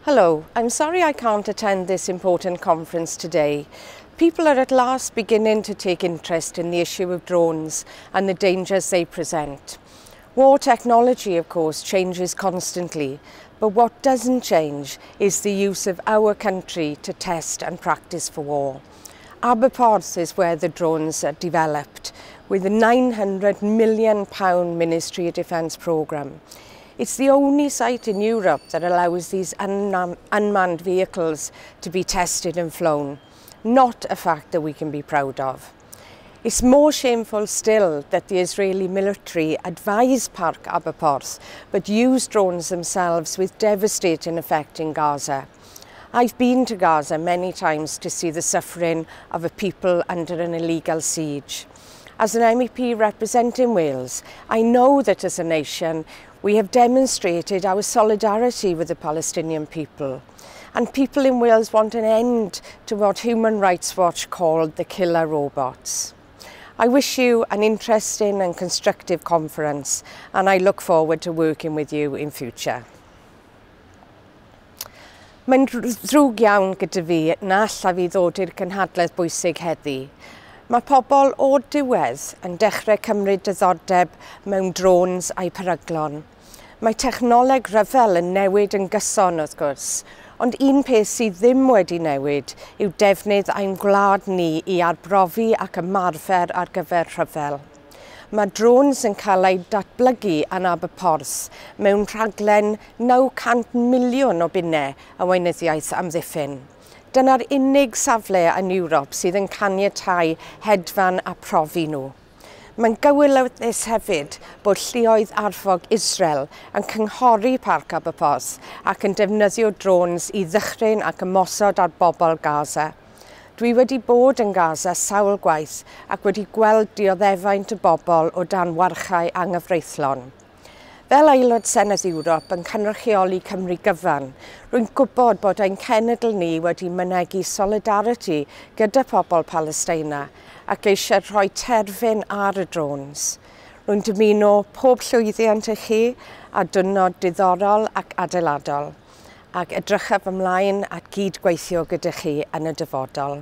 Hello, I'm sorry I can't attend this important conference today. People are at last beginning to take interest in the issue of drones and the dangers they present. War technology, of course, changes constantly, but what doesn't change is the use of our country to test and practice for war. Aberporth is where the drones are developed, with a £900 million Ministry of Defence programme. It's the only site in Europe that allows these unmanned vehicles to be tested and flown. Not a fact that we can be proud of. It's more shameful still that the Israeli military advised Parc Aberporth, but used drones themselves with devastating effect in Gaza. I've been to Gaza many times to see the suffering of a people under an illegal siege. As an MEP representing Wales, I know that as a nation, we have demonstrated our solidarity with the Palestinian people. And people in Wales want an end to what Human Rights Watch called the killer robots. I wish you an interesting and constructive conference, and I look forward to working with you in future. Mae'n ddrwg iawn gyda fi na allaf i ddod i'r cynhadledd bwysig heddi. Mae pobl o'r diwedd yn dechrau cymryd diddordeb mewn drones a'u peryglon. Mae technoleg rhyfel yn newid yn gyson, wrth gwrs, ond un peth sydd ddim wedi newid yw defnydd ein gwlad ni i arbrofi ac ymarfer ar gyfer rhyfel. Mae drones yn cael eu datblygu yn Aberporth mewn rhaglen 900 miliwn o bunnau y weinyddiaeth amddiffyn. Dyna'r unig safle yn Ewrop sydd yn caniatáu hedfan a profi nhw. Mae'n gywilyddus hefyd bod lluoedd arfog Israel yn cynghori Parc Aberporth ac yn defnyddio drones i ddychryn ac ymosod ar bobl Gaza. Dwi wedi bod yn Gaza sawl gwaith ac wedi gweld dioddefaint y bobl o dan warchau anghyfreithlon. Fel aelod Senedd Ewrop yn cynrychioli Cymru gyfan, rwy'n gwybod bod ein cenedl ni wedi mynegi solidarity gyda pobl Palestina ac eisiau rhoi terfyn ar y drones. Rwy'n dymuno pob llwyddiant i chi a diwrnod diddorol ac adeiladol, ac edrychaf ymlaen at gydgweithio gyda chi yn y dyfodol.